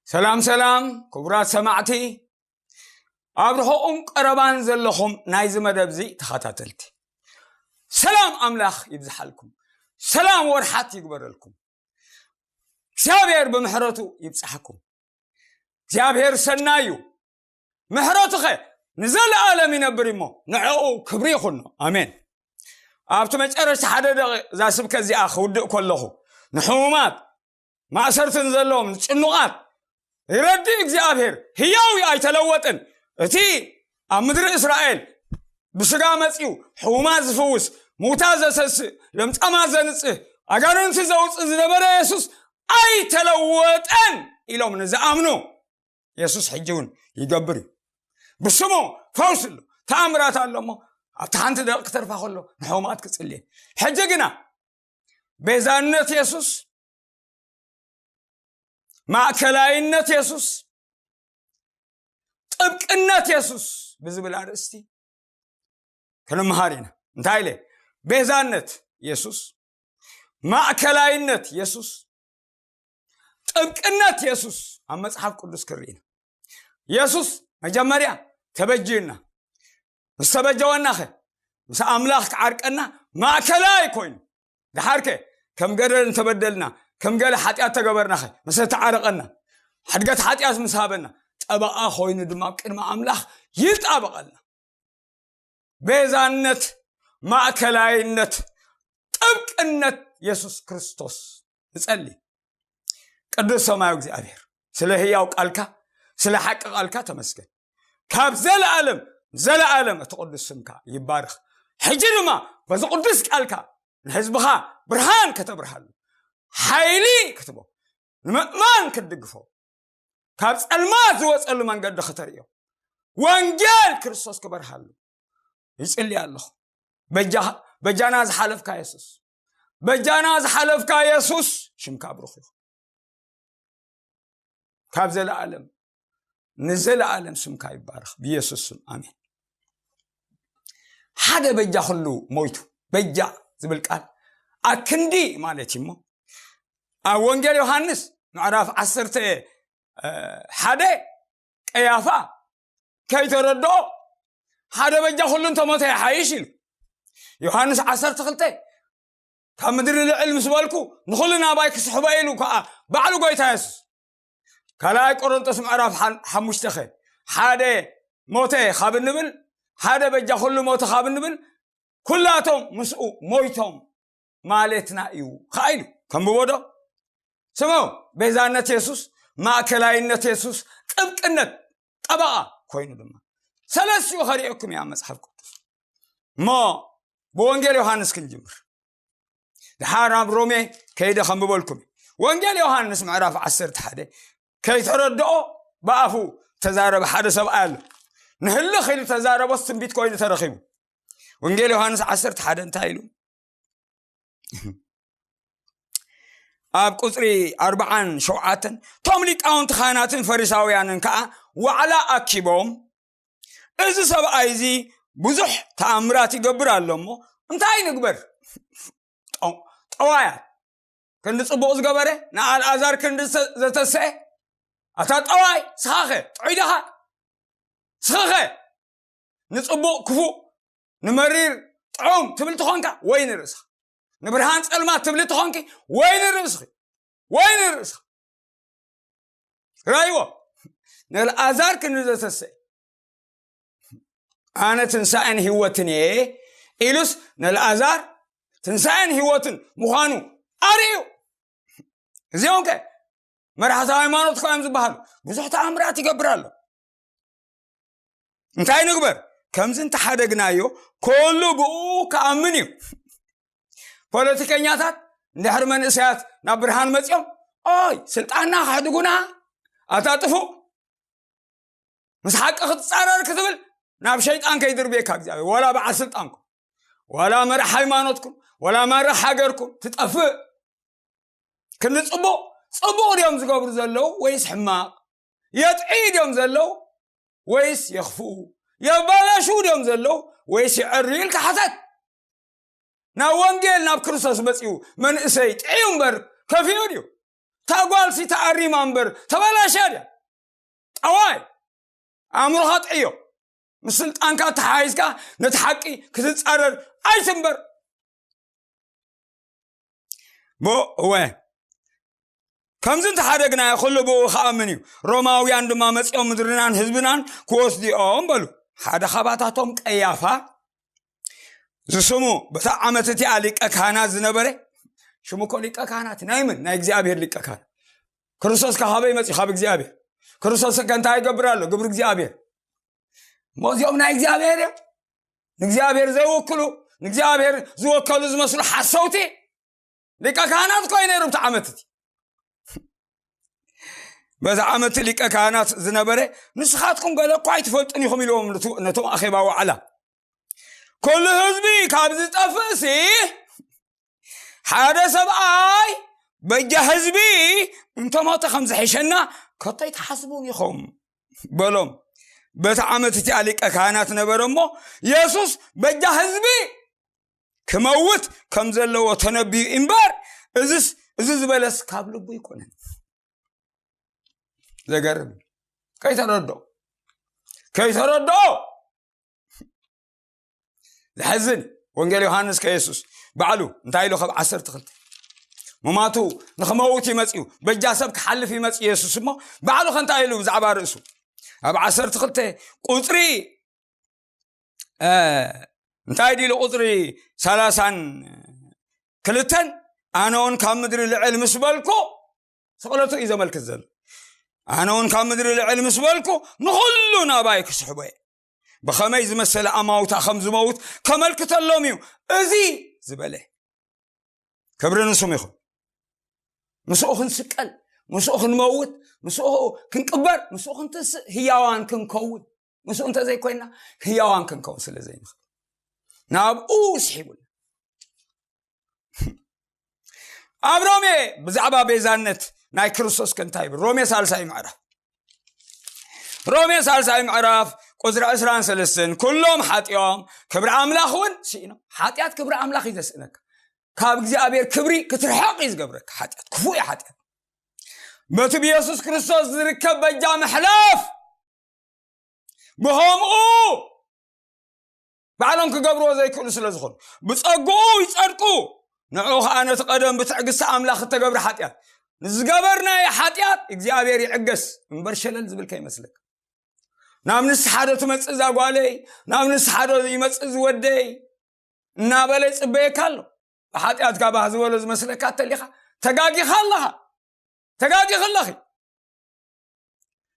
ሰላም ሰላም ክቡራት ሰማዕቲ፣ ኣብ ርሑቕን ቀረባን ዘለኹም ናይዚ መደብ እዚ ተኸታተልቲ፣ ሰላም ኣምላኽ ይብዝሓልኩም። ሰላም ወርሓት ይግበረልኩም። እግዚኣብሔር ብምሕረቱ ይብጽሓኩም። እግዚኣብሔር ሰናይ እዩ። ምሕረቱኸ ንዘለኣለም ይነብር እሞ ንዕኡ ክብሪ ይኹኖ። ኣሜን። ኣብቲ መጨረሽታ ሓደ ደቂቕ እዛ ስብከት እዚኣ ክውድእ ከለኹ፣ ንሕሙማት ማእሰርቲ ንዘለዎም፣ ንጭኑቓት ይረድእ እግዚኣብሔር። ህያው እዩ፣ ኣይተለወጥን። እቲ ኣብ ምድሪ እስራኤል ብስጋ መጺኡ ሕሙማት ዝፍውስ፣ ምውታት ዘሰስእ፣ ለምጻማት ዘንጽህ፣ ኣጋንንቲ ዘውጽእ ዝነበረ የሱስ ኣይተለወጠን ኢሎም ንዝኣምኑ፣ የሱስ ሕጂ እውን ይገብር እዩ። ብስሙ ፈውስ ኣሎ፣ ተኣምራት ኣሎ እሞ ኣብቲ ሓንቲ ደቂቕ ክተርፋ ከሎ ንሕሙማት ክጽልየ። ሕጂ ግና ቤዛነት የሱስ፣ ማእከላይነት የሱስ፣ ጥብቅነት የሱስ ብዝብል ኣርእስቲ ክንመሃር ኢና። እንታይ ኢለ? ቤዛነት የሱስ፣ ማእከላይነት የሱስ፣ ጥብቅነት የሱስ ኣብ መጽሓፍ ቅዱስ ክርኢ ኢና። የሱስ መጀመርያ ተበጅዩና። ምስ ተበጀወናኸ፣ ምስ ኣምላኽ ክዓርቀና ማእከላይ ኮይኑ። ደሓርከ፣ ከም ገደል እንተበደልና፣ ከም ገለ ሓጢኣት ተገበርናኸ፣ ምስ ተዓረቐና፣ ሕድገት ሓጢኣት ምስ ሃበና፣ ጠበቓ ኮይኑ ድማ ኣብ ቅድሚ ኣምላኽ ይጣበቐልና። ቤዛነት፣ ማእከላይነት፣ ጥብቅነት የሱስ ክርስቶስ ንጸሊ። ቅዱስ ሰማያዊ እግዚኣብሔር፣ ስለ ህያው ቃልካ፣ ስለ ሓቂ ቃልካ ተመስገን። ካብ ዘለኣለም ዘለኣለም እቲ ቅዱስ ስምካ ይባርኽ። ሕጂ ድማ በዚ ቅዱስ ቃልካ ንህዝብኻ ብርሃን ከተብርሃሉ፣ ሓይሊ ክትቦ፣ ንምእማን ክትድግፎ፣ ካብ ጸልማት ዝወጸሉ መንገዲ ከተርእዮ፣ ወንጌል ክርስቶስ ክበርሃሉ ይጽሊ ኣለኹ። በጃ-፣ በጃና ዝሓለፍካ የሱስ፣ በጃና ዝሓለፍካ የሱስ፣ ሽምካ ብሩኽ ይኹን። ካብ ዘለኣለም ንዘለኣለም ስምካ ይባረኽ፣ ብየሱስ ስም፣ ኣሜን። ሓደ በጃ ኩሉ ሞይቱ። በጃ ዝብል ቃል ኣክንዲ ማለት እዩ እሞ፣ ኣብ ወንጌል ዮሃንስ ምዕራፍ ዓሰርተ ሓደ፣ ቀያፋ ከይተረድኦ፣ ሓደ በጃ ኩሉ እንተሞተ ይሓይሽ ኢሉ። ዮሃንስ ዓሰርተ ክልተ፣ ካብ ምድሪ ልዕል ምስ በልኩ፣ ንኹሉ ናባይ ክስሕቦ ኢሉ ከኣ ባዕሉ ጎይታ የሱስ። ካልኣይ ቆሮንቶስ ምዕራፍ ሓን-፣ ሓሙሽተ ኸ፣ ሓደ ሞተ ካብ እንብል፣ ሓደ በጃ ኩሉ ሞተ ካብ እንብል፣ ኩላቶም ምስኡ ሞይቶም ማለትና እዩ ኸኣ ኢሉ። ከንብቦ ዶ? ስምዑ፣ ቤዛነት የሱስ፣ ማእከላይነት የሱስ፣ ጥብቅነት፣ ጠበቓ ኮይኑ ድማ ሰለስቲኡ ኸርእየኩም እያ መጽሓፍ ቅዱስ። እሞ ብወንጌል ዮሃንስ ክንጅምር። ድሓር ናብ ሮሜ ከይደ ከንብበልኩም። ወንጌል ዮሃንስ ምዕራፍ ዓሰርተ ሓደ፣ ከይተረድኦ ብኣፉ ተዛረበ ሓደ ሰብኣይ ኣሎ። ንህልኽ ኢሉ ተዛረቦስ ትንቢት ኮይኑ ተረኺቡ። ወንጌል ዮሃንስ ዓሰርተ ሓደ እንታይ ኢሉ? ኣብ ቁጽሪ ኣርብዓን ሸውዓተን፣ እቶም ሊቃውንቲ ካህናትን ፈሪሳውያንን ከኣ ዋዕላ ኣኪቦም፣ "እዚ ሰብኣይ እዚ ብዙሕ ተኣምራት ይገብር ኣሎ እሞ እንታይ ንግበር?" ጠ-፣ ጠዋያት፣ ክንዲ ጽቡቕ ዝገበረ፣ ንኣልኣዛር ክንዲ ዘ-፣ ዘተስአ፣ ኣታ ጠዋይ፣ ስኻኸ ጥዑይ ደኻ? ስኻኸ ንጽቡቕ ክፉእ፣ ንመሪር ጥዑም ትብል ተኾንካ፣ ወይ ንርእስኻ። ንብርሃን ጸልማት ትብሊ ተኾንኪ፣ ወይ ንርእስኺ፣ ወይ ንርእስኻ። ራይዎ፣ ንኣልኣዛር ክንዲ ዘተስአ፣ "ኣነ ትንሳኤን ህይወትን እየ" ኢሉስ፣ ንኣልኣዛር ትንሳኤን ህይወትን ምዃኑ ኣርእዩ። እዚኦም ከ መራሕቲ ሃይማኖት ከ እዮም ዝበሃሉ። ብዙሕ ተኣምራት ይገብር ኣሎ። እንታይ ንግበር? ከምዚ እንተሓደግናዮ፣ ኩሉ ብኡ ክኣምን እዩ። ፖለቲከኛታት እንድሕር መንእሰያት ናብ ብርሃን መጺኦም፣ "ኦይ፣ ስልጣንና ከሕድጉና፣ ኣታ ጥፉእ፣ ምስ ሓቂ ክትጻረር" ክትብል፣ ናብ ሸይጣን ከይድርብየካ እግዚኣብሔር። ዋላ በዓል ስልጣንኩም፣ ዋላ መራሕ ሃይማኖትኩም፣ ዋላ መራሕ ሃገርኩም ትጠፍእ። ክንዲ ጽቡቕ፣ ጽቡቕ ድዮም ዝገብሩ ዘለዉ ወይስ ሕማቕ? የጥዕዩ ድዮም ዘለዉ ወይስ የኽፍኡ? የባላሽዉ ድዮም ዘለዉ ወይስ የዕርዩ ኢልካ ሓተት። ናብ ወንጌል፣ ናብ ክርስቶስ መጺኡ መንእሰይ ጥዕዩ እምበር ከፊኡ ድዩ? እታ እታ ጓልሲ ተኣሪማ እምበር ተበላሽያ ድያ? ጠዋይ፣ ኣእምሮኻ ጥዕዮ። ምስ ስልጣንካ ተሓሒዝካ ነቲ ሓቂ ክትጻረር ኣይትንበር። ብኡ እወ፣ ከምዚ እንተሓደግናዮ ኩሉ ብኡ ክኣምን እዩ። ሮማውያን ድማ መጺኦም ምድርናን ህዝብናን ክወስዱ እዮም በሉ። ሓደ ካባታቶም ቀያፋ ዝስሙ በታ ዓመት እቲኣ ሊቀ ካህናት ዝነበረ፣ ሽሙ እኮ ሊቀ ካህናት ናይ ምን? ናይ እግዚኣብሔር ሊቀ ካህናት። ክርስቶስ ካበይ መጺኡ? ካብ እግዚኣብሔር። ክርስቶስ ከ እንታይ ይገብር ኣሎ? ግብሪ እግዚኣብሔር። እሞ እዚኦም ናይ እግዚኣብሔር እዮም። ንእግዚኣብሔር ዘይውክሉ፣ ንእግዚኣብሔር ዝወከሉ ዝመስሉ ሓሰውቲ ሊቀ ካህናት እኮ እዩ ነይሩ ብቲ ዓመት እቲ። በዚ ዓመት ሊቀ ካህናት ዝነበረ፣ ንስኻትኩም ገለ እኳ ኣይትፈልጡን ኢኹም ኢልዎም ነቱ-፣ ነቶም ኣኼባ ዋዕላ። ኩሉ ህዝቢ ካብ ዝጠፍእሲ ሓደ ሰብኣይ በጃ ህዝቢ እንተሞተ ከም ዝሕሸና ከቶ ኣይትሓስቡን ኢኹም በሎም። በቲ ዓመት እቲኣ ሊቀ ካህናት ነበረ እሞ፣ የሱስ በጃ ህዝቢ ክመውት ከም ዘለዎ ተነብዩ እምበር፣ እዝስ፣ እዚ ዝበለስ ካብ ልቡ ኣይኮነን። ዘገርም እዩ። ከይተረድኦ፣ ከይተረድኦ። ዘሕዝን። ወንጌል ዮሃንስ ከየሱስ ባዕሉ እንታይ ኢሉ? ካብ ዓሰርተ ክልተ፣ ሙማቱ ንኽመውት እዩ መጺኡ፣ በጃ ሰብ ክሓልፍ እዩ መጺኡ የሱስ። እሞ ባዕሉ ከ እንታይ ኢሉ ብዛዕባ ርእሱ? ኣብ ዓሰርተ ክልተ ቁጽሪ፣ እ፣ እንታይ ድሉ? ቁጽሪ ሰላሳን ክልተን፣ ኣነ እውን ካብ ምድሪ ልዕል ምስ በልኩ፣ ስቕለቱ እዩ ዘመልክት ዘሎ። ኣነ እውን ካብ ምድሪ ልዕል ምስ በልኩ፣ ንኹሉ ናባይ ክስሕቦ እየ። ብኸመይ ዝመሰለ ኣማውታ ከም ዝመውት ከመልክተሎም እዩ እዚ ዝበለ። ክብሪ ንስሙ ይኹን። ምስኡ ክንስቀል፣ ምስኡ ክንመውት፣ ምስኡ ክንቅበር፣ ምስኡ ክንትስእ፣ ህያዋን ክንከውን። ምስኡ እንተዘይኮይንና ህያዋን ክንከውን ስለ ዘይንኽእል፣ ናብኡ ስሒቡና። ኣብ ሮሜ ብዛዕባ ቤዛነት ናይ ክርስቶስ ከ እንታይ ይብል? ሮሜ ሳልሳይ ምዕራፍ፣ ሮሜ ሳልሳይ ምዕራፍ ቁጽሪ ዕስራን ሰለስተን፣ "ኩሎም ሓጢኦም ክብሪ ኣምላኽ እውን ስኢኖም።" ሓጢኣት ክብሪ ኣምላኽ እዩ ዘስእነካ። ካብ እግዚኣብሔር ክብሪ ክትርሕቕ እዩ ዝገብረካ። ሓጢኣት ክፉእ እዩ። ሓጢኣት በቲ ብየሱስ ክርስቶስ ዝርከብ በጃ ምሕላፍ፣ ብኸምኡ ባዕሎም ክገብርዎ ዘይክእሉ ስለ ዝኾኑ፣ ብጸግኡ ይጸድቁ። ንዕኡ ኸኣ ነቲ ቀደም ብትዕግስቲ ኣምላኽ እተገብረ ሓጢኣት፣ ንዝገበርናዮ ሓጢኣት እግዚኣብሔር ይዕገስ እምበር ሸለል ዝብል ከይመስለካ። "ናብ ንስሓ ዶ ትመጽእ እዛ ጓለይ? ናብ ንስሓ ዶ ይመጽእ እዚ ወደይ?" እናበለ ይጽበየካ ኣሎ። ብሓጢኣትካ ባህ ዝበሎ ዝመስለካ እንተሊኻ፣ ተጋጊኻ ኣለኻ። ተጋጊኺ ኣለኺ።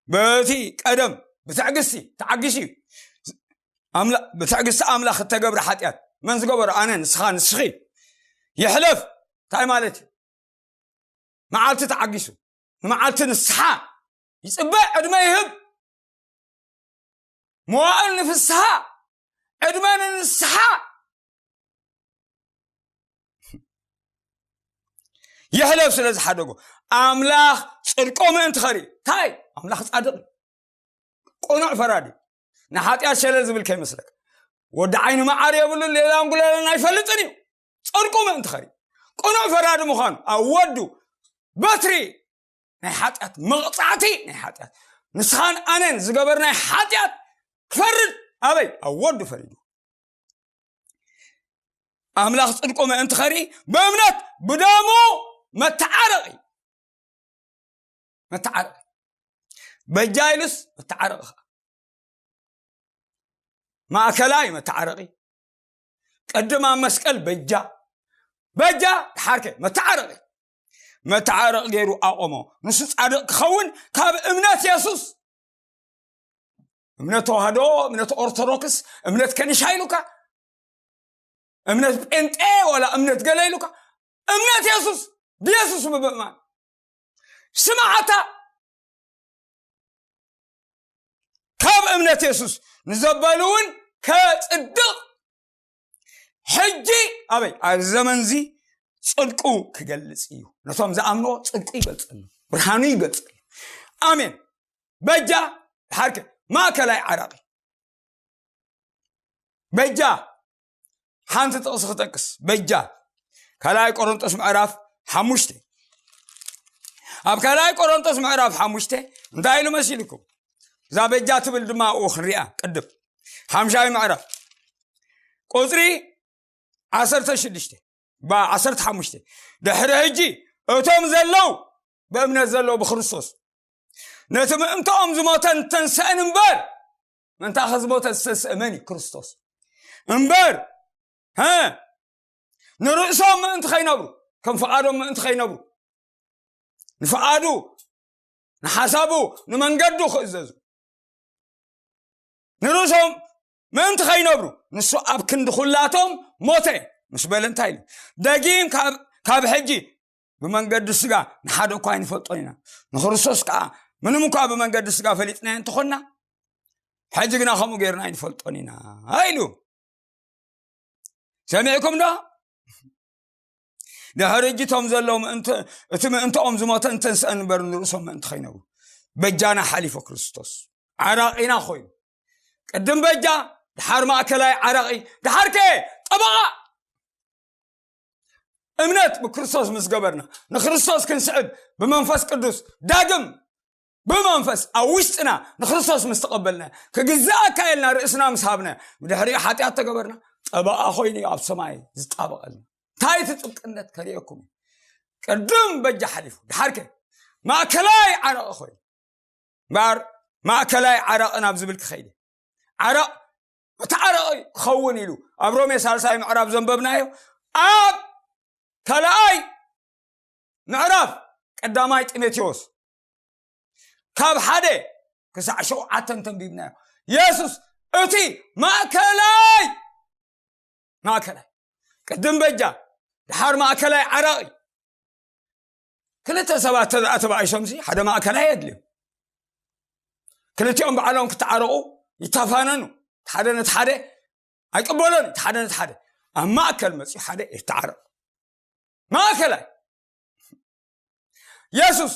በቲ ቀደም ብትዕግስቲ ተዓጊሱ እዩ። ኣምላ-፣ ብትዕግስቲ ኣምላኽ እተገብረ ሓጢኣት፣ መን ዝገበሮ? ኣነ፣ ንስኻ፣ ንስኺ። ይሕለፍ። እንታይ ማለት እዩ? መዓልቲ ተዓጊሱ፣ ንመዓልቲ ንስሓ ይጽበ፣ ዕድመ ይህብ። መዋእል ንፍስሓ፣ ዕድመ ንንስሓ ይሕለፍ ስለ ዝሓደጎ፣ ኣምላኽ ጽድቆ ምእንቲ ኸርኢ። እንታይ? ኣምላኽ ጻድቕ እዩ። ቅኑዕ ፈራዲ። ንሓጢኣት ሸለል ዝብል ከይመስለካ። ወዲ ዓይኒ መዓር የብሉን፣ ሌላን ጉለለን ኣይፈልጥን እዩ። ጽድቁ ምእንቲ ኸርኢ። ቅኑዕ ፈራዲ ምዃኑ፣ ኣብ ወዱ በትሪ ናይ ሓጢኣት፣ መቕጻዕቲ ናይ ሓጢኣት፣ ንስኻን ኣነን ዝገበርናይ ሓጢኣት ክፈርድ፣ ኣበይ? ኣብ ወዱ ፈሪዱ። ኣምላኽ ጽድቁ ምእንቲ ኸርኢ ብእምነት ብደሙ መተዓረቒ። መተዓረቒ። በጃ ኢሉስ መተዓረቒ ኸዓ። ማእከላይ መተዓረቒ። ቅድም ኣብ መስቀል በጃ። በጃ ድሓርከ መተዓረቒ። መተዓረቒ ገይሩ ኣቆሞ። ንሱ ጻድቕ ክኸውን ካብ እምነት የሱስ። እምነት ተዋህዶ፣ እምነት ኦርቶዶክስ፣ እምነት ከኒሻ ኢሉካ፣ እምነት ጴንጤ ዋላ እምነት ገለ ኢሉካ፣ እምነት የሱስ፣ ብየሱስ ብምእማን ስምዓታ ካብ እምነት የሱስ ንዘበሉ እውን ከጽድቕ። ሕጂ ኣበይ? ኣብ ዘመንዚ ጽድቁ ክገልጽ እዩ። ነቶም ዝኣምንዎ ጽድቁ ይገልጸሉ፣ ብርሃኑ ይገልጸሉ። ኣሜን። በጃ ድሓርከ ማእከላይ ዓራቒ። በጃ ሓንቲ ጥቕሲ ክጠቅስ። በጃ ካልኣይ ቆሮንጦስ ምዕራፍ ሓሙሽተ፣ ኣብ ካልኣይ ቆሮንቶስ ምዕራፍ ሓሙሽተ እንታይ ኢሉ መሲልኩም? እዛ በጃ ትብል ድማ ኣብኡ ክንሪኣ ቅድም። ሓምሻይ ምዕራፍ ቁፅሪ ዓሰርተ ሽዱሽተ፣ ባ ዓሰርተ ሓሙሽተ፣ ድሕሪ ሕጂ እቶም ዘለዉ ብእምነት ዘለዉ ብክርስቶስ ነቲ ምእንትኦም ዝሞተን ተንስአን እምበር፣ ምእንታኸ ዝሞተ ዝተንስአ መን እዩ? ክርስቶስ እምበር፣ ሀ፣ ንርእሶም ምእንቲ ከይነብሩ፣ ከም ፍቓዶም ምእንቲ ከይነብሩ፣ ንፍቓዱ፣ ንሓሳቡ፣ ንመንገዱ ክእዘዙ፣ ንርእሶም ምእንቲ ከይነብሩ፣ ንሱ ኣብ ክንዲ ኩላቶም ሞተ ምስ በለ እንታይ ኢሉ? ደጊም ካብ፣ ካብ ሕጂ ብመንገዲ ስጋ ንሓደ እኳ ኣይንፈልጦን ኢና። ንክርስቶስ ከዓ ምንም እኳ ብመንገዲ ስጋ ፈሊጥናዮ እንተኾንና፣ ሕጂ ግና ከምኡ ጌርና ኣይንፈልጦን ኢና ኢሉ። ሰሚዕኩም ዶ? ድሕሪ ሕጂ እቶም ዘለዉ ምእንቲ-፣ እቲ ምእንትኦም ዝሞተ እንተንስአን እምበር ንርእሶም ምእንቲ ከይነብሩ በጃና ሓሊፎ ክርስቶስ ዓራቒና ኮይኑ። ቅድም በጃ፣ ድሓር ማእከላይ ዓራቒ፣ ድሓር ከ ጠበቓ። እምነት ብክርስቶስ ምስ ገበርና፣ ንክርስቶስ ክንስዕብ ብመንፈስ ቅዱስ ዳግም ብመንፈስ ኣብ ውሽጥና ንክርስቶስ ምስ ተቐበልና፣ ክግዛእ ኣካየልና ርእስና ምስ ሃብና፣ ብድሕሪኡ ሓጢኣት ተገበርና፣ ጠበቓ ኮይኑ እዩ ኣብ ሰማይ ዝጣበቐልና። እንታይ እቲ ጥብቅነት ከርእየኩም እዩ። ቅድም በጃ ሓሊፉ፣ ድሓርከ ማእከላይ ዓረቐ ኮይኑ። እምበኣር ማእከላይ ዓረቐ ናብ ዝብል ክኸይድ እዩ። ዓረቕ መተዓረቒ ክኸውን ኢሉ ኣብ ሮሜ ሳልሳይ ምዕራፍ ዘንበብናዮ፣ ኣብ ካልኣይ ምዕራፍ ቀዳማይ ጢሞቴዎስ ካብ ሓደ ክሳዕ ሸውዓተ እንተንቢብናዮ፣ የሱስ እቲ ማእከላይ፣ ማእከላይ፣ ቅድም በጃ፣ ድሓር ማእከላይ ዓራቒ። ክልተ ሰባት ተዛ-፣ ተባኢሶምሲ ሓደ ማእከላይ የድልዮም። ክልቲኦም ባዕሎም ክተዓረቑ ይተፋነኑ። እቲ ሓደ ነቲ ሓደ ኣይቅበሎን፣ እቲ ሓደ ነቲ ሓደ። ኣብ ማእከል መጺኡ ሓደ ይተዓረቕ። ማእከላይ። የሱስ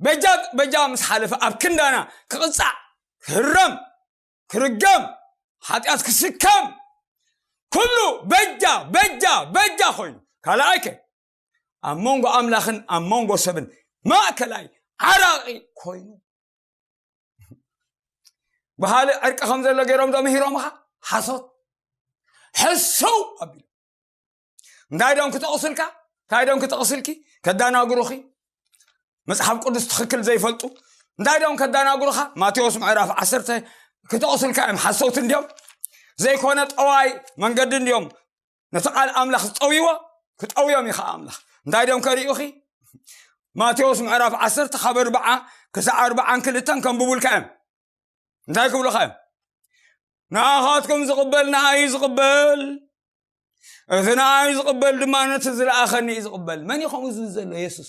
በጃ፣ በጃ ምስ ሓለፈ ኣብ ክንዳና ክቕጻዕ፣ ክህረም፣ ክርገም፣ ሓጢኣት ክስከም፣ ኩሉ በጃ፣ በጃ፣ በጃ ኮይኑ። ካልኣይ ከ ኣብ መንጎ ኣምላኽን ኣብ መንጎ ሰብን ማእከላይ ዓራቒ ኮይኑ። በሃሊ ዕርቂ ከም ዘሎ ገይሮም ዶ ምሂሮምኻ? ሓሶት። ሕስው ኣቢሉ። እንታይ ዶም ክጠቕሱልካ? እንታይ ዶም ክጠቕስልኪ? ከዳናግሩኺ? መጽሓፍ ቅዱስ ትኽክል ዘይፈልጡ እንታይ ዶም ከዳናግሩኻ? ማቴዎስ ምዕራፍ ዓሰርተ ክጠቕሱልካ እዮም። ሓሰውቲ እንዲዮም። ዘይኮነ ጠዋይ መንገዲ እንዲዮም። ነቲ ቃል ኣምላኽ ዝጠውይዎ ክጠውዮም እዩ ኸዓ ኣምላኽ። እንታይ ዶም ከርእዩኺ? ማቴዎስ ምዕራፍ ዓሰርተ ካብ ኣርብዓ ክሳዕ ኣርብዓን ክልተን ከንብቡልካ እዮም። እንታይ ክብሉኻ እዮም? ንኣኻትኩም ዝቕበል ንኣይ ዝቕበል፣ እቲ ንኣይ ዝቕበል ድማ ነቲ ዝለኣኸኒ እዩ ዝቕበል። መን እዩ ከምኡ ዝብል ዘሎ? የሱስ።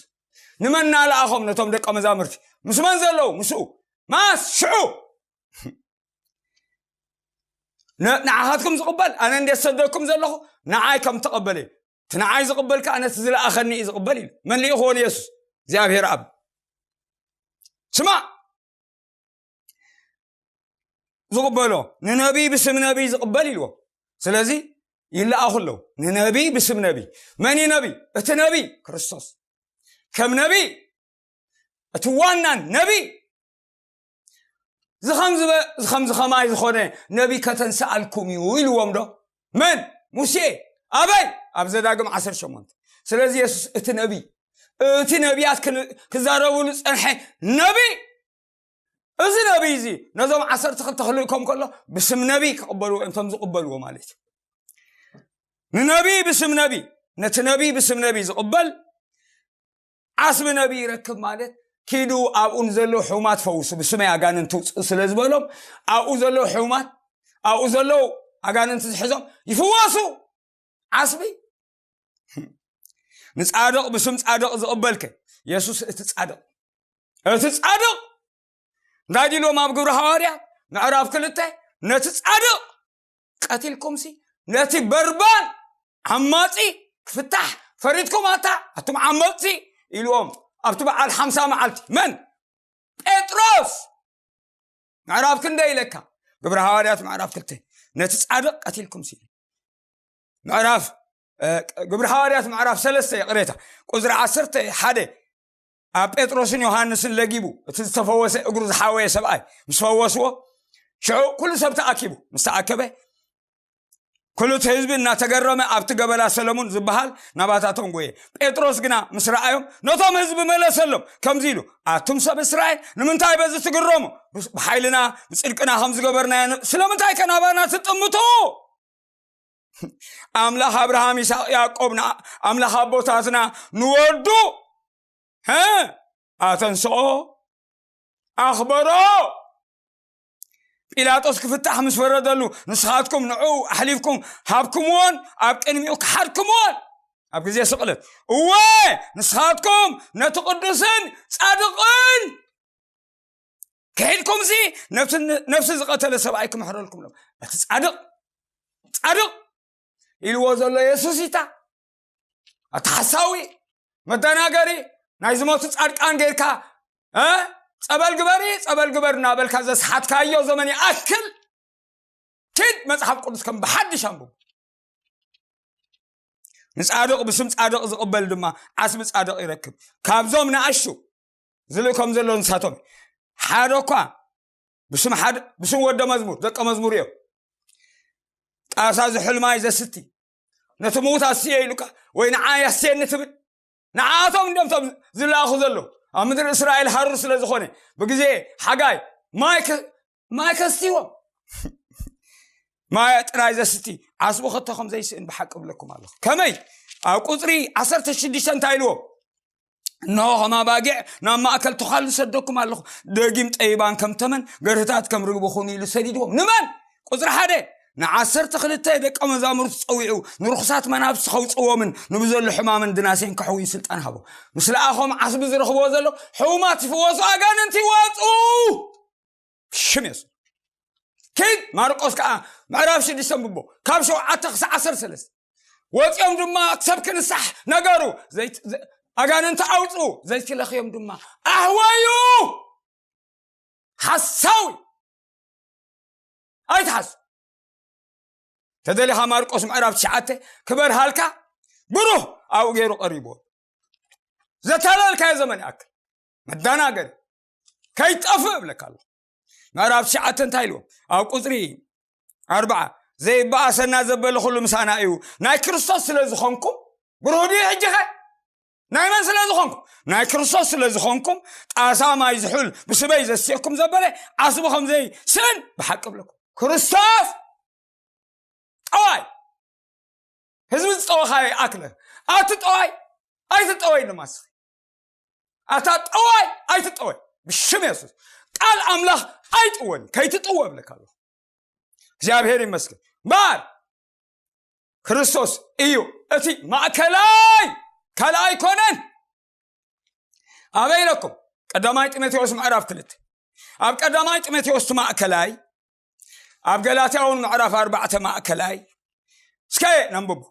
ንመን እናለኣኾም? ነቶም ደቀ መዛሙርቲ። ምስ መን ዘለዉ? ምስኡ። ማስ ሽዑ። ን-፣ ንዓኻትኩም ዝቕበል፣ ኣነ እንዴት ሰደኩም ዘለኹ፣ ንዓይ ከም ተቐበለ እዩ። እቲ ንዓይ ዝቕበል ከኣ ነቲ ዝለኣኸኒ እዩ ዝቕበል ኢሉ። መን ልኢኽዎ ንየሱስ? እግዚኣብሔር ኣብ። ስማዕ። ዝቕበሎ፣ ንነቢይ ብስም ነቢይ ዝቕበል ኢልዎ። ስለዚ ይለኣኹ ኣለዉ። ንነቢይ ብስም ነቢይ። መን እዩ ነቢይ? እቲ ነቢይ ክርስቶስ። ከም ነቢይ፣ እቲ ዋና ነቢይ፣ እዚ ከም ዝበ-፣ እዚ ከም ዝኸማይ ዝኾነ ነቢይ ከተንስኣልኩም እዩ ኢልዎም ዶ? መን? ሙሴ። ኣበይ? ኣብ ዘዳግም ዓሰርተ ሸሞንተ። ስለዚ የሱስ እቲ ነቢይ፣ እቲ ነቢያት ክን-፣ ክዛረብሉ ዝጸንሐ ነቢይ፣ እዚ ነቢይ እዚ ነዞም ዓሰርተ ክልተ ክልእኮም ከሎ ብስም ነቢይ ክቕበልዎ እዮም፣ እቶም ዝቕበልዎ ማለት እዩ። ንነቢይ ብስም ነቢይ፣ ነቲ ነቢይ ብስም ነቢይ ዝቕበል ዓስቢ ነቢይ ይረክብ ማለት፣ ኪዱ ኣብኡ ንዘለዉ ሕሙማት ፈውሱ፣ ብስመይ ኣጋንንቲ ውፅኡ ስለ ዝበሎም፣ ኣብኡ ዘለዉ ሕሙማት፣ ኣብኡ ዘለዉ ኣጋንንቲ ዝሕዞም ይፍወሱ። ዓስቢ። ንጻድቕ ብስም ጻድቕ ዝቕበልከ፣ የሱስ እቲ ጻድቕ፣ እቲ ጻድቕ እንታይ ኢልዎም ኣብ ግብሪ ሃዋርያት ምዕራፍ ክልተ? ነቲ ጻድቕ ቀቲልኩምሲ፣ ነቲ በርባን ዓማጺ ክፍታሕ ፈሪድኩም ኣታ፣ ኣቱም ዓመጽቲ ኢልዎም ኣብቲ በዓል ሓምሳ መዓልቲ። መን? ጴጥሮስ። ምዕራፍ ክንደይ ኢለካ? ግብሪ ሃዋርያት ምዕራፍ ክልተ። ነቲ ጻድቕ ቀቲልኩምሲ። ምዕራፍ፣ እ፣ ግብሪ ሃዋርያት ምዕራፍ ሰለስተ፣ ይቕሬታ፣ ቁጽሪ ዓሰርተ ሓደ። ኣብ ጴጥሮስን ዮሃንስን ለጊቡ፣ እቲ ዝተፈወሰ እግሩ ዝሓወየ ሰብኣይ ምስ ፈወስዎ፣ ሽዑ ኩሉ ሰብ ተኣኪቡ። ምስ ተኣከበ፣ ኩሉ እቲ ህዝቢ እናተገረመ ኣብቲ ገበላ ሰለሙን ዝበሃል ናባታቶም ጎየ። ጴጥሮስ ግና ምስ ረኣዮም ነቶም ህዝቢ መለሰሎም ከምዚ ኢሉ፣ ኣቱም ሰብ እስራኤል፣ ንምንታይ በዚ ትግረሙ? ብሓይልና ብጽድቅና ከም ዝገበርናዮ ን-፣ ስለምንታይ ከ ናባና ትጥምቱ? ኣምላኽ ኣብርሃም፣ ይስሐቅ፣ ያዕቆብ፣ ን-፣ ኣምላኽ ኣቦታትና ንወዱ፣ ሀ፣ ኣተንስኦ፣ ኣኽበሮ። ጲላጦስ ክፍታሕ ምስ ፈረደሉ፣ ንስኻትኩም ንዕኡ ኣሕሊፍኩም ሃብኩምዎን ኣብ ቅድሚኡ ክሓድኩምዎን። ኣብ ግዜ ስቕለት፣ እወ፣ ንስኻትኩም ነቲ ቅዱስን ጻድቕን ክሒድኩምሲ፣ ነብሲ፣ ነብሲ ዝቐተለ ሰብኣይ ክምሕረልኩም ኣሎ። እቲ ጻድቕ፣ ጻድቕ ኢልዎ ዘሎ የሱስ ኢታ። ኣቲ ሓሳዊ፣ መደናገሪ፣ ናይ ዝሞቱ ጻድቃን ጌርካ፣ እ? ጸበል ግበሪ፣ ጸበል ግበር እናበልካ ዘስሓትካዮ ዘመን ይኣክል። ኪድ መጽሓፍ ቅዱስ ከም ብሓድሽ ኣንብቡ። ንጻድቕ ብስም ጻድቕ ዝቕበል ድማ ዓስቢ ጻድቕ ይረክብ። ካብዞም ንኣሽቱ ዝልእኮም ዘሎ ንሳቶም ሓደ እኳ ብስም ሓደ፣ ብስም ወደ መዝሙር፣ ደቀ መዝሙር እዮም። ጣሳ ዝሑል ማይ ዘስቲ፣ ነቲ ምዉት ኣስየ ኢሉካ፣ ወይ ንዓይ ኣስየኒ ትብል። ንዓኣቶም እንዲኦም እቶም ዝለኣኹ ዘለዉ። ኣብ ምድሪ እስራኤል ሃሩር ስለ ዝኾነ፣ ብግዜ ሓጋይ ማይ ከ-፣ ማይ ከስትይዎም። ማይ ጥራይ ዘስቲ ዓስቡ ከቶ ከም ዘይስእን ብሓቂ እብለኩም ኣለኹ። ከመይ? ኣብ ቁጽሪ ዓሰርተ ሽዱሽተ እንታይ ኢልዎም? እንሆ፣ ከም ኣባጊዕ ናብ ማእከል ቱኻል ዝሰደኩም ኣለኹ። ደጊም ጠቢባን ከም ተመን፣ ገርህታት ከም ርግቢ ኩኑ ኢሉ ሰዲድዎም። ንመን? ቁጽሪ ሓደ፣ ንዓሰርተ ክልተ ደቀ መዛሙርቱ ጸዊዑ፣ ንርኹሳት መናፍስቲ ከውጽዎምን ንብዘሎ ሕማምን ድናሴን ከሕውዩ ስልጣን ሃቦ። ምስ ለኣኾም ዓስቢ ዝረኽብዎ ዘሎ፣ ሕሙማት ይፍወሱ፣ ኣጋንንቲ ይወጹ። ብሽም የሱስ። ኪድ ማርቆስ ከኣ ምዕራፍ ሽዱሽተ ኣንብቦ፣ ካብ ሸውዓተ ክሳዕ ዓሰርተ ሰለስተ። ወጺኦም ድማ ሰብ ክንሳሕ ነገሩ፣ ዘይት-፣ ዘ-፣ ኣጋንንቲ ኣውጽኡ፣ ዘይትለኽዮም ድማ ኣህወዩ። ሓሳዊ። ኣይትሓሱ። ተደሊኻ ማርቆስ ምዕራፍ ትሽዓተ ክበርሃልካ፣ ብሩህ ኣብኡ ገይሩ ቀሪብዎ። ዘታለልካዮ ዘመን ይኣክል። መደናገሪ። ከይጠፍእ እብለካ ኣለኹ። ምዕራፍ ትሽዓተ እንታይ ኢልዎ? ኣብ ቁጽሪ ኣርብዓ፣ ዘይበኣሰና ዘበለ ኩሉ ምሳና እዩ። ናይ ክርስቶስ ስለ ዝኾንኩም፣ ብሩህ ድዩ ሕጂ ኸ? ናይ መን ስለ ዝኾንኩም? ናይ ክርስቶስ ስለ ዝኾንኩም፣ ጣሳ ማይ ዝሑል ብስበይ ዘስየኩም ዘበለ ዓስቡ ከም ዘይስእን ብሓቂ እብለኩም። ክርስቶስ ጠዋይ። ህዝቢ ዝጠወኻዮ ይኣክለ። ኣቲ ጠዋይ፣ ኣይትጠወይ ድማ እስኺ። ኣታ ጠዋይ፣ ኣይትጠወይ። ብሽም የሱስ። ቃል ኣምላኽ ኣይጥወን፣ ከይትጥወ እብለካ ኣለኹ። እግዚኣብሔር ይመስገን። እምበኣር ክርስቶስ እዩ እቲ ማእከላይ፣ ካልእ ኣይኮነን። ኣበይ ኢለኩም? ቀዳማይ ጢሞቴዎስ ምዕራፍ ክልተ። ኣብ ቀዳማይ ጢሞቴዎስ እቲ ማእከላይ፣ ኣብ ገላትያ እውን ምዕራፍ ኣርባዕተ ማእከላይ። እስከ ነንብቦ።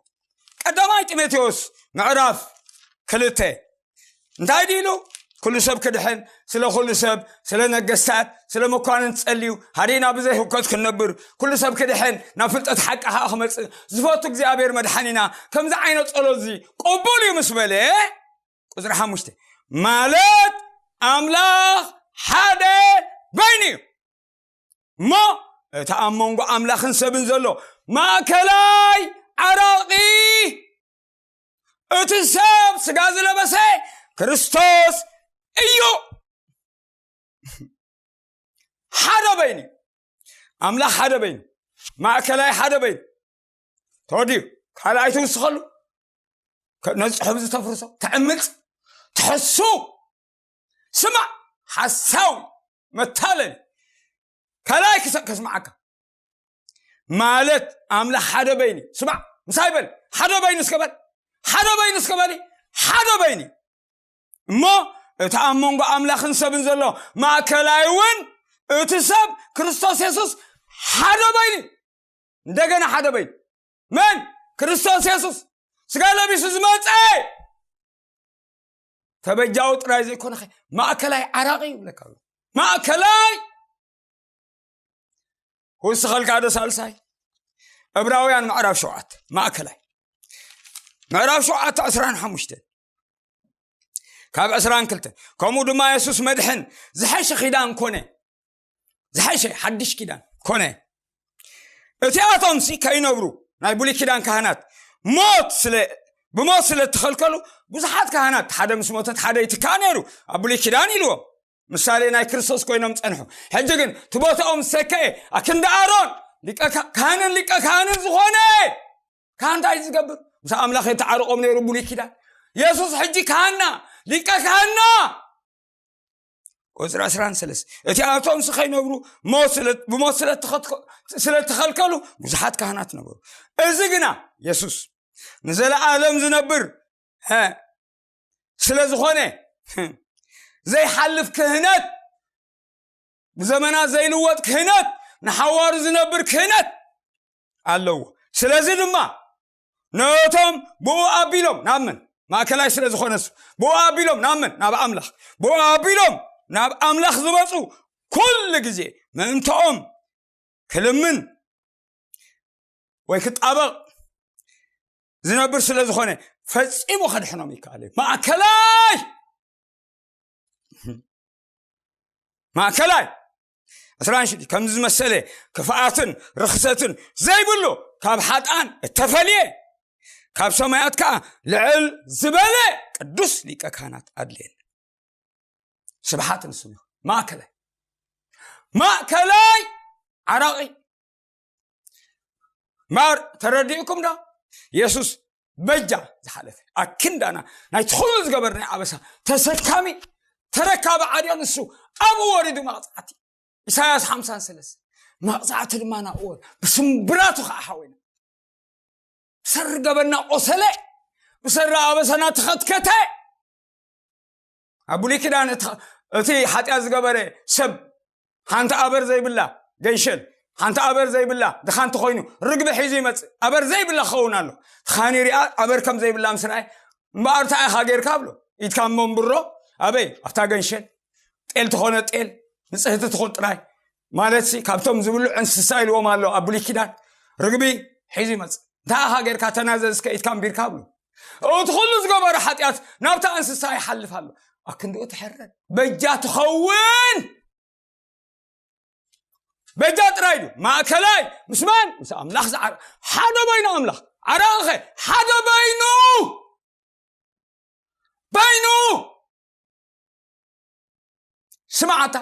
ቀዳማይ ጢሞቴዎስ ምዕራፍ ክልተ እንታይ ድኢሉ? ኩሉ ሰብ ክድሕን፣ ስለ ኩሉ ሰብ፣ ስለ ነገስታት፣ ስለ መኳንንት ጸልዩ፣ ሃዲና ብዘይ ህውከት ክንነብር፣ ኩሉ ሰብ ክድሕን፣ ናብ ፍልጠት ሓቂ ኸኣ ክመጽእ ዝፈቱ እግዚኣብሔር መድሓኒና ከምዚ ዓይነት ጸሎት እዚ ቅቡል እዩ ምስ በለ፣ ቁጽሪ ሓሙሽተ፣ ማለት ኣምላኽ ሓደ በይኑ እዩ። እሞ እቲ ኣብ መንጎ ኣምላኽን ሰብን ዘሎ ማእከላይ ዓራቒ፣ እቲ ሰብ ስጋ ዝለበሰ ክርስቶስ እዩ። ሓደ በይኑ፣ ኣምላኽ ሓደ በይኑ፣ ማእከላይ ሓደ በይኑ። ተወዲኡ፣ ካልኣይ ትውስኸሉ፣ ከ-፣ ነዚ ጽሑፍ እዚ ተፍርሶ፣ ተዕምጽ፣ ትሕሱ፣ ስማዕ፣ ሓሳዊ፣ መታለሊ፣ ካልኣይ ክሰ-፣ ከስምዓካ። ማለት ኣምላኽ ሓደ በይኒ። ስማዕ፣ ምሳይ በል፣ ሓደ በይኒ እስከ በል፣ ሓደ በይኒ እስከ በል፣ ሓደ በይኒ። እሞ እቲ ኣብ መንጎ ኣምላኽን ሰብን ዘሎ ማእከላይ እውን እቲ ሰብ ክርስቶስ የሱስ ሓደ በይኒ። እንደገና ሓደ በይኒ። መን? ክርስቶስ የሱስ። ስጋ ለቢሱ ዝመጸ ተበጃዊ ጥራይ ዘይኮነ፣ ኸ-፣ ማእከላይ ዓራቒ ይብለካ ኣሎ። ማእከላይ ክውስኸልካ ዶ ሳልሳይ? ዕብራውያን ምዕራፍ ሸውዓተ፣ ማእከላይ። ምዕራፍ ሸውዓተ ዕስራን ሓሙሽተን። ካብ ዕስራን ክልተን። ከምኡ ድማ የሱስ መድሕን ዝሐሸ ኪዳን ኮነ። ዝሐሸ ሓድሽ ኪዳን ኮነ። እቲኣቶምሲ ከይነብሩ ናይ ብሉይ ኪዳን ካህናት ሞት ስለ ብሞት ስለ እተኸልከሉ፣ ብዙሓት ካህናት፣ ሓደ ምስ ሞተ ሓደ ይትካእ ነይሩ ኣብ ብሉይ ኪዳን ኢልዎም። ምሳሌ ናይ ክርስቶስ ኮይኖም ጸንሑ። ሕጂ ግን እቲ ቦታኦም ዝተከኤ ኣክንዲ ኣሮን ሊቀ ካ- ካህንን ሊቀ ካህንን ዝኾነ ካህን እንታይ ዝገብር? ምስ ኣምላኽ የተዓርቆም ነይሩ ብሉይ ኪዳን። የሱስ ሕጂ ካህና፣ ሊቀ ካህና። ቁፅሪ ዕስራን ሰለስተ፣ እቲኣቶም ከይነብሩ ሞት ስለ- ብሞት ስለ እተኸትከ- ስለ እተኸልከሉ ብዙሓት ካህናት ነበሩ። እዚ ግና የሱስ ንዘለኣለም ዝነብር እ፣ ስለ ዝኾነ ዘይሓልፍ ክህነት፣ ብዘመናት ዘይልወጥ ክህነት፣ ንሓዋሩ ዝነብር ክህነት ኣለዎ። ስለዚ ድማ ነቶም ብኡ ኣቢሎም ናብ መን? ማእከላይ ስለ ዝኾነ እሱ፣ ብኡ ኣቢሎም ናብ መን? ናብ ኣምላኽ። ብኡ ኣቢሎም ናብ ኣምላኽ ዝመፁ ኩሉ ግዜ ምእንትኦም ክልምን ወይ ክጣበቕ ዝነብር ስለ ዝኾነ ፈጺሙ ከድሕኖም ይከኣል እዩ። ማእከላይ ማእከላይ ዕስራን ሽዱሽተ፣ ከምዚ ዝመሰለ ክፍኣትን ርኽሰትን ዘይብሉ፣ ካብ ሓጥኣን እተፈልየ፣ ካብ ሰማያት ከኣ ልዕል ዝበለ ቅዱስ ሊቀ ካህናት ኣድልየኒ። ስብሓት ንስሙ ይኹን። ማእከላይ ማእከላይ ዓራቒ ማር ተረዲእኩም ዶ? የሱስ በጃ ዝሓለፈ ኣክንዳና ናይቲ ኩሉ ዝገበርናይ ኣበሳ ተሰካሚ ተረካቢ ዓድዮ ንሱ ኣብኡ ወሪዱ መቕጻዕቲ። ኢሳያስ ሓምሳን ሰለስተ መቕጻዕቲ ድማ ናብኡ ወሪዱ ብስምብራቱ ከዓ ሓወይና ብሰሪ ገበና ቆሰለ፣ ብሰሪ ኣበሳና ተኸትከተ። ኣብ ብሉይ ኪዳን እቲ እቲ ሓጢኣት ዝገበረ ሰብ ሓንቲ ኣበር ዘይብላ ገንሸል፣ ሓንቲ ኣበር ዘይብላ ድኻ እንተኾይኑ ርግቢ ሒዙ ይመጽእ። ኣበር ዘይብላ ክኸውን ኣሎ። እቲ ካህን ይሪኣ ኣበር ከም ዘይብላ ምስ ረኣየ እምበኣር እንታይ ኢኻ ጌርካ ብሎ። ኢድካ እሞ እምብሮ ኣበይ ኣብታ ገንሸል ጤል ተኾነ ጤል ንጽህቲ ትኹን ጥራይ ማለት ሲ ካብቶም ዝብሉ እንስሳ ኢልዎም ኣሎ ኣብ ብሉይ ኪዳን። ርግቢ ሒዙ ይመጽእ። እንታይ ኢኻ ጌርካ ተናዘዝ እስከ ኢድካ እምቢርካ ብሎ። እቲ ኩሉ ዝገበረ ሓጢኣት ናብታ እንስሳ ይሓልፍ ኣሎ። ኣክንድኡ ትሕረድ በጃ ትኸውን። በጃ ጥራይ እዩ ማእከላይ ምስ መን? ምስ ኣምላኽ ዝዓረ ሓደ በይኑ ኣምላኽ ዓራቕኸ ሓደ በይኑ በይኑ ስማዓታ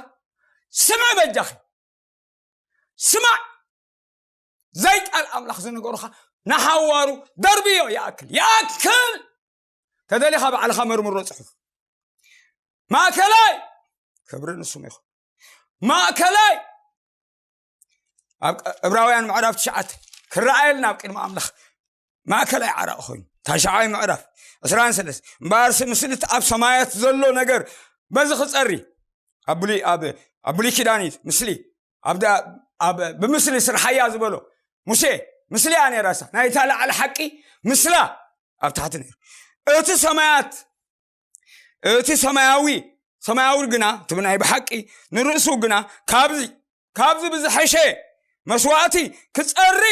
ስምዕ በጃኺ ስማዕ ዘይቃል ኣምላኽ ዝነገሩኻ ንሓዋሩ ደርብዮ ይኣክል ይኣክል ተደሊኻ ባዕልኻ መርምሮ ጽሑፍ ማእከላይ ክብሪ ንስሙ ይኹን ማእከላይ ኣብ ዕብራውያን ምዕራፍ ትሽዓተ ክረኣየልና ኣብ ቅድሚ ኣምላኽ ማእከላይ ዓራቕ ኮይኑ ታሽዓይ ምዕራፍ ዕስራን ሰለስተ እምበኣርሲ ምስልቲ ኣብ ሰማያት ዘሎ ነገር በዚ ክጸሪ ኣብ ብሉይ ኣብ ኣብ ብሉይ ኪዳን እዩ ምስሊ ኣብ ዳ- ኣብ ብምስሊ ስርሓያ ዝበሎ ሙሴ ምስሊያ ነይራሳ ናይታ ላዕሊ ሓቂ ምስላ ኣብ ታሕቲ ነይሩ እቲ ሰማያት እቲ ሰማያዊ ሰማያዊ ግና እቲ ናይ ብሓቂ ንርእሱ ግና ካብዚ ካብዚ ብዝሐሸ መስዋእቲ ክጸሪ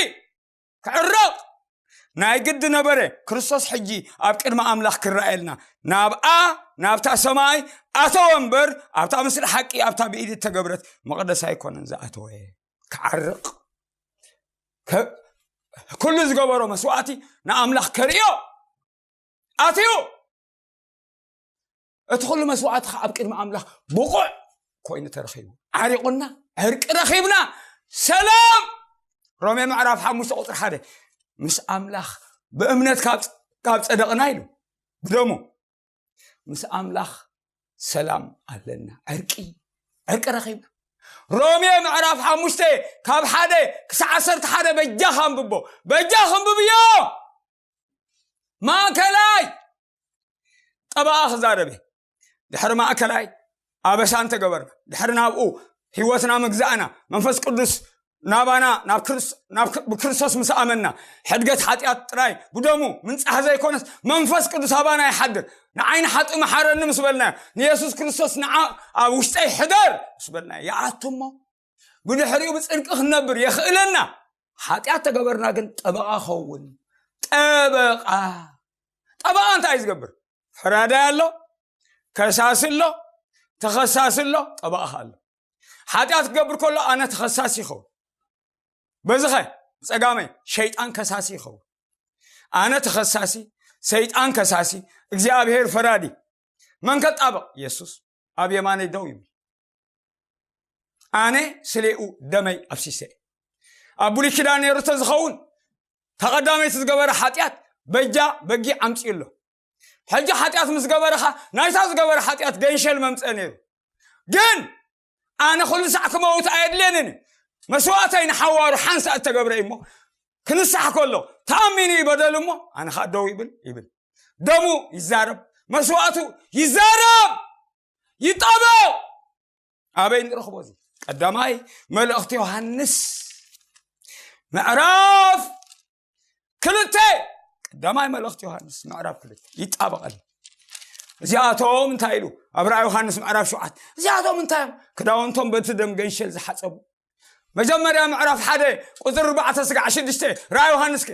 ክዕረቕ ናይ ግዲ ነበረ። ክርስቶስ ሕጂ ኣብ ቅድሚ ኣምላኽ ክረኣየልና ናብኣ ናብታ ሰማይ ኣተወ እምበር ኣብታ ምስሊ ሓቂ ኣብታ ብኢድ እተገብረት መቕደስ ኣይኮነን ዝኣተወ። ክዓርቕ ከ- ኩሉ ዝገበሮ መስዋእቲ ንኣምላኽ ከርእዮ ኣትዩ። እቲ ኩሉ መስዋእቲ ከዓ ኣብ ቅድሚ ኣምላኽ ብቑዕ ኮይኑ ተረኺቡ። ዓሪቑና ዕርቂ ረኺብና ሰላም። ሮሜ ምዕራፍ ሓሙሽተ ቁፅሪ ሓደ ምስ ኣምላኽ ብእምነት ካብ ካብ ጸደቕና ኢሉ ብደሙ ምስ ኣምላኽ ሰላም ኣለና። ዕርቂ ዕርቂ ረኺብና። ሮሜ ምዕራፍ ሓሙሽተ ካብ ሓደ ክሳዕ ዓሰርተ ሓደ በጃኻ ኣንብቦ። በጃ ክንብብዮ ማእከላይ ጠበቓ ክዛረብ እየ። ድሕሪ ማእከላይ ኣበሳ እንተገበርና ድሕሪ ናብኡ ህይወትና ምግዛእና መንፈስ ቅዱስ ናባና ናብ ክርስ- ናብ ክ- ብክርስቶስ ምስ ኣመና ሕድገት ሓጢኣት ጥራይ ብደሙ ምንጻህ ዘይኮነስ መንፈስ ቅዱስ ኣባና ይሓድር። ንዓይ ንሓጢእ መሓረኒ ምስ በልናዮ ንየሱስ ክርስቶስ ንዓ ኣብ ውሽጠይ ሕደር ምስ በልናዮ ይኣቱ እሞ ብድሕሪኡ ብጽድቂ ክንነብር የኽእለና። ሓጢኣት ተገበርና ግን ጠበቓ ኸውን። ጠበቓ ጠበቓ እንታይ እዩ ዝገብር? ፈራዳይ ኣሎ፣ ከሳሲ ኣሎ፣ ተኸሳሲ ኣሎ፣ ጠበቓ ኣሎ። ሓጢኣት ክገብር ከሎ ኣነ ተኸሳሲ ይኸውን። በዚ ኸ ብጸጋመይ ሸይጣን ከሳሲ ይኸውን። ኣነ ተኸሳሲ፣ ሰይጣን ከሳሲ፣ እግዚኣብሔር ፈራዲ። መን ከጣበቕ? የሱስ ኣብ የማነይ ደው ይብል። ኣነ ስሌኡ ደመይ ኣፍሲሰ። ኣብ ብሉይ ኪዳን ነይሩ ተዝኸውን ተቐዳመይቲ ዝገበረ ሓጢኣት በጃ በጊዕ ኣምፅኡ ኣሎ። ሕጂ ሓጢኣት ምስ ገበረኻ ናይታ ዝገበረ ሓጢኣት ገንሸል መምፀ ነይሩ። ግን ኣነ ኩሉ ሳዕ ክመውት ኣየድልየንን እዩ። መስዋእተይ ንሓዋሩ ሓንሳእ እተገብረ እዩ እሞ ክንሳሕ ከሎ ተኣሚኑ እዩ በደሉ እሞ ኣነ ከዓ ደው ይብል ይብል። ደሙ ይዛረብ፣ መስዋእቱ ይዛረብ፣ ይጠበቕ። ኣበይ ንረኽቦ እዚ? ቀዳማይ መልእኽቲ ዮሃንስ ምዕራፍ ክልተ፣ ቀዳማይ መልእኽቲ ዮሃንስ ምዕራፍ ክልተ ይጣበቐል። እዚኣቶም እንታይ ኢሉ ኣብ ራእይ ዮሃንስ ምዕራፍ ሸውዓተ? እዚኣቶም እንታይ እዮም? ክዳውንቶም በቲ ደም ገንሸል ዝሓጸቡ። መጀመርያ ምዕራፍ ሓደ ቁፅሪ ኣርባዕተ ስጋዕ ሽዱሽተ ራእይ ዮሃንስ ከ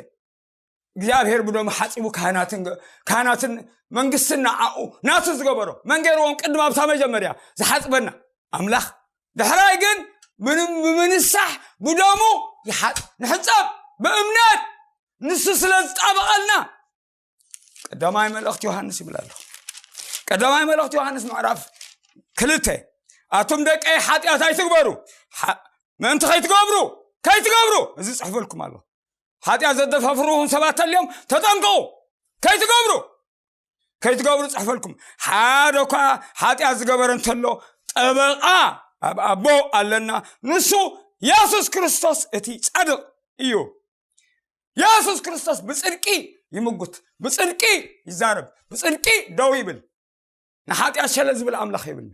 እግዚኣብሔር ብደሙ ሓጺቡ ካህናትን ገ- ካህናትን መንግስትን ንዓኡ ናቱ ዝገበሮ መን ገይርዎም? ቅድም ኣብታ መጀመርያ ዝሓጽበና ኣምላኽ። ድሕራይ ግን ምንም ብምንሳሕ ብደሙ ይሓጽ ንሕጸብ ብእምነት ንሱ ስለ ዝጣበቐልና። ቀዳማይ መልእኽቲ ዮሃንስ ይብል ኣሎ። ቀዳማይ መልእኽቲ ዮሃንስ ምዕራፍ ክልተ፣ ኣቱም ደቀይ ሓጢኣት ኣይትግበሩ። ሓ- ምእንቲ ከይትገብሩ ከይትገብሩ እዚ ጽሕፈልኩም ኣሎ። ሓጢኣት ዘደፋፍሩኹም ሰባት ተልዮም ተጠንቀቑ። ከይትገብሩ ከይትገብሩ ጽሕፈልኩም። ሓደ እኳ ሓጢኣት ዝገበረ እንተሎ ጠበቓ ኣብ ኣቦ ኣለና፣ ንሱ የሱስ ክርስቶስ እቲ ጻድቕ እዩ። የሱስ ክርስቶስ ብጽድቂ ይምጉት፣ ብጽድቂ ይዛረብ፣ ብጽድቂ ደው ይብል። ንሓጢኣት ሸለ ዝብል ኣምላኽ የብልና።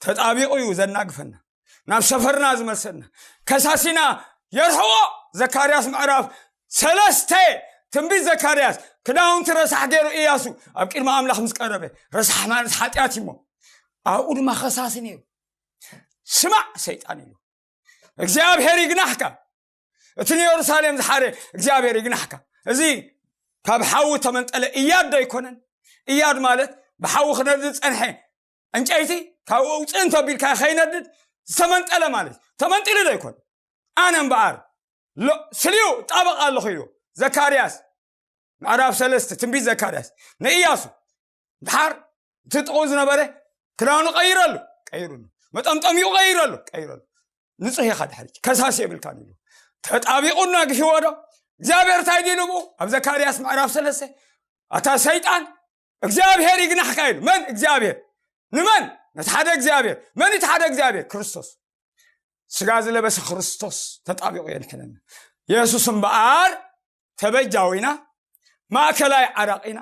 ተጣቢቑ እዩ ዘናግፈና፣ ናብ ሰፈርና ዝመልሰና፣ ከሳሲና የርሕቆ። ዘካርያስ ምዕራፍ ሰለስተ፣ ትንቢት ዘካርያስ፣ ክዳውንቲ ረሳሕ ገይሩ እያሱ ኣብ ቅድሚ ኣምላኽ ምስ ቀረበ፣ ረሳሕ ማለት ሓጢኣት እዩ እሞ ኣብኡ ድማ ከሳሲ ነይሩ። ስማዕ ሰይጣን ኢሉ፣ እግዚኣብሔር ይግናሕካ፣ እቲ ንየሩሳሌም ዝሓረ እግዚኣብሔር ይግናሕካ። እዚ ካብ ሓዊ ተመንጠለ እያድ ዶ ኣይኮነን? እያድ ማለት ብሓዊ ክነድድ ዝጸንሐ ዕንጨይቲ ካብ ውፅእ እንተቢልካ ከይነድድ ዝተመንጠለ ማለት እዩ። ተመንጢሉ ዶ ኣይኮን? ኣነ እምበኣር ሎ- ስልዩ ጣበቕ ኣለኹ ኢሉ ዘካርያስ ምዕራፍ ሰለስተ ትንቢት ዘካርያስ ንእያሱ ድሓር እቲ ጥቕኡ ዝነበረ ክዳኑ ቀይረሉ ቀይሩሉ፣ መጠምጠሚኡ ቀይረሉ ቀይረሉ። ንጹህ ኢኻ ድሕሪ ከሳሲ የብልካን ኢሉ ተጣቢቑ ነጊፍዎ ዶ እግዚኣብሔር እንታይ ዲሉ ብኡ ኣብ ዘካርያስ ምዕራፍ ሰለስተ ኣታ ሰይጣን እግዚኣብሔር ይግናሕካ ኢሉ። መን እግዚኣብሔር? ንመን? ነቲ ሓደ እግዚኣብሔር። መን እቲ ሓደ እግዚኣብሔር? ክርስቶስ። ስጋ ዝለበሰ ክርስቶስ ተጣቢቑ የድሕነና። የሱስ እምበኣር ተበጃዊና፣ ማእከላይ ዓራቒና፣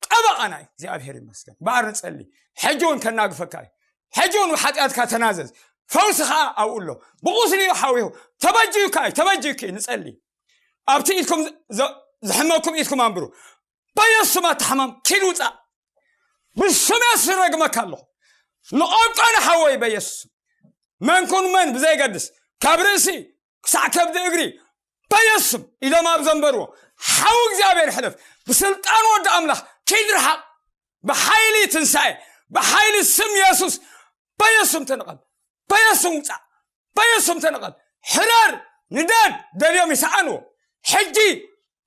ጠበቓና እዩ። እግዚኣብሔር ይመስገን። እምበኣር ንጸሊ። ሕጂ እውን ከናግፈካ እዩ። ሕጂ እውን ብሓጢኣትካ ተናዘዝ። ፈውሲ ኸዓ ኣብኡ ኣሎ። ብቑስሊ እዩ ሓዊኹ። ተበጅዩካ እዩ። ተበጅዩኪ እዩ። ንጸሊ። ኣብቲ ኢድኩም ዘ- ዘ- ዝሕመኩም ኢድኩም ኣንብሩ። በየሱስ ስም ኣታ ሕማም ኪድ ውፃእ። ብስም የሱስ ረግመካ ኣለኹ። ንቐብጦ ንሓወይ በየሱስ ስም። መን ኩን መን ብዘይገድስ ካብ ርእሲ ክሳዕ ከብዲ እግሪ በየሱስ ስም ኢዶም ኣብ ዘንበርዎ ሓው እግዚኣብሔር ሕለፍ። ብስልጣን ወዲ ኣምላኽ ኪድ ርሓቕ። ብሓይሊ ትንሳኤ ብሓይሊ ስም የሱስ በየሱስ ስም ተነቐል። በየሱስ ስም ውፃእ። በየሱስ ስም ተነቐል። ሕረር። ንደድ። ደልዮም ይሰኣንዎ። ሕጂ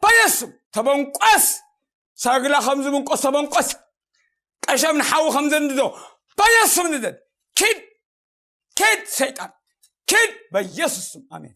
በየሱስ ስም ተበንቆስ። ሳግላ ከም ዝብንቆስ ተበንቆስ። ቀሸም ንሓዊ ከም ዘንድዶ በየሱስ ስም ንደድ። ኪድ ኪድ ሰይጣን ኪድ በየሱስ ስም ኣሜን።